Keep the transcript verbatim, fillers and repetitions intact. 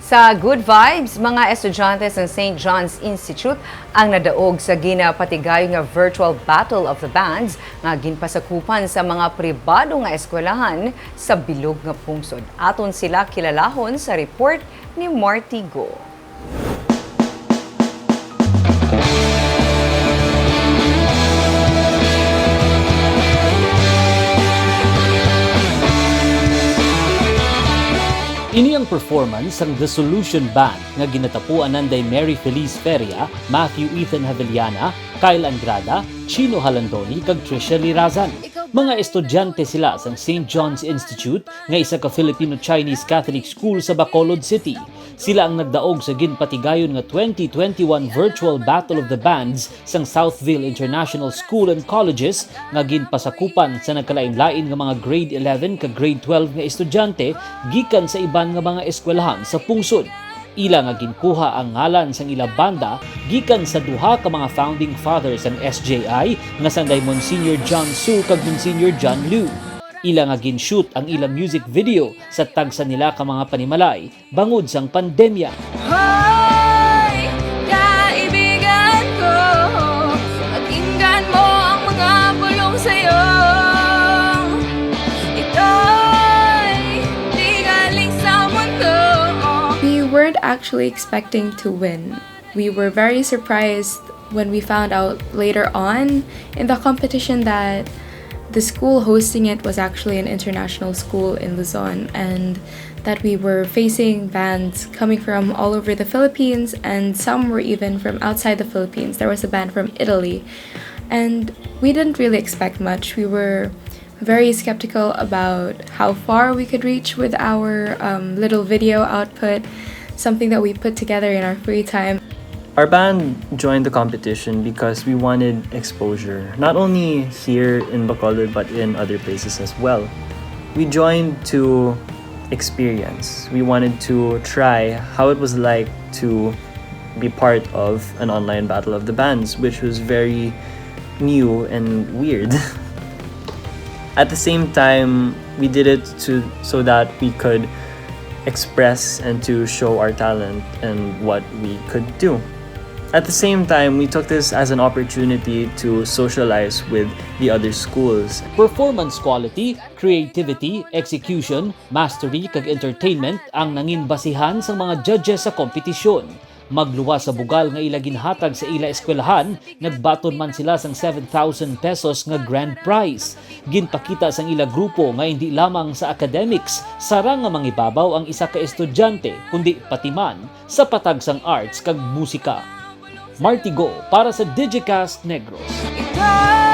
Sa Good Vibes, mga estudyante sa Saint John's Institute ang nadaog sa ginapatigayon nga virtual Battle of the Bands nga ginpasakupan sa mga pribado nga eskwelahan sa bilog nga pungsod. Aton sila kilalahon sa report ni Marty Go. Ini ang performance sang The Solution Band nga ginatapuan nanday Mary Feliz Feria, Matthew Ethan Havellana, Kyle Angrada, Chino Halandoni, kag Trisha Lirazan. Mga estudyante sila sang Saint John's Institute, nga isa ka Filipino-Chinese Catholic school sa Bacolod City. Sila ang nagdaog sa ginpatigayon nga twenty twenty-one Virtual Battle of the Bands sang Southville International School and Colleges, nga ginpasakupan sa nagkalainlain nga mga grade eleven kag grade twelve nga estudyante gikan sa iban nga mga eskwelahan sa pungsod. Ila nga ginkuha ang ngalan sang ila banda gikan sa duha ka mga founding fathers sang S J I, nga sanday Monsignor John Su kag Monsignor John Liu. Ila nga gin-shoot ang ila music video sa tagsa nila ka mga panimalay bangod sang pandemya. Hoy, kaibigan ko, pakinggan mo ang mga bulong sa'yo. Ito'y di galing sa mundo. We weren't actually expecting to win. We were very surprised when we found out later on in the competition that the school hosting it was actually an international school in Luzon, and that we were facing bands coming from all over the Philippines, and some were even from outside the Philippines. There was a band from Italy, and we didn't really expect much. We were very skeptical about how far we could reach with our, um, little video output, something that we put together in our free time. Our band joined the competition because we wanted exposure, not only here in Bacolod but in other places as well. We joined to experience. We wanted to try how it was like to be part of an online battle of the bands, which was very new and weird. At the same time, we did it to, so that we could express and to show our talent and what we could do. At the same time, we took this as an opportunity to socialize with the other schools. Performance quality, creativity, execution, mastery, kag entertainment ang nangin basihan sang mga judges sa kompetisyon. Magluwas sa bugal nga ila ginhatag sa ila eskwelahan, nagbaton man sila sang seven thousand pesos nga grand prize. Ginpakita sang ila grupo nga indi lamang sa academics, sarang nga mangibabaw ang isa ka estudyante, kundi pati man sa patag sang arts kag musika. Marty Go para sa Digicast Negros. Ikaw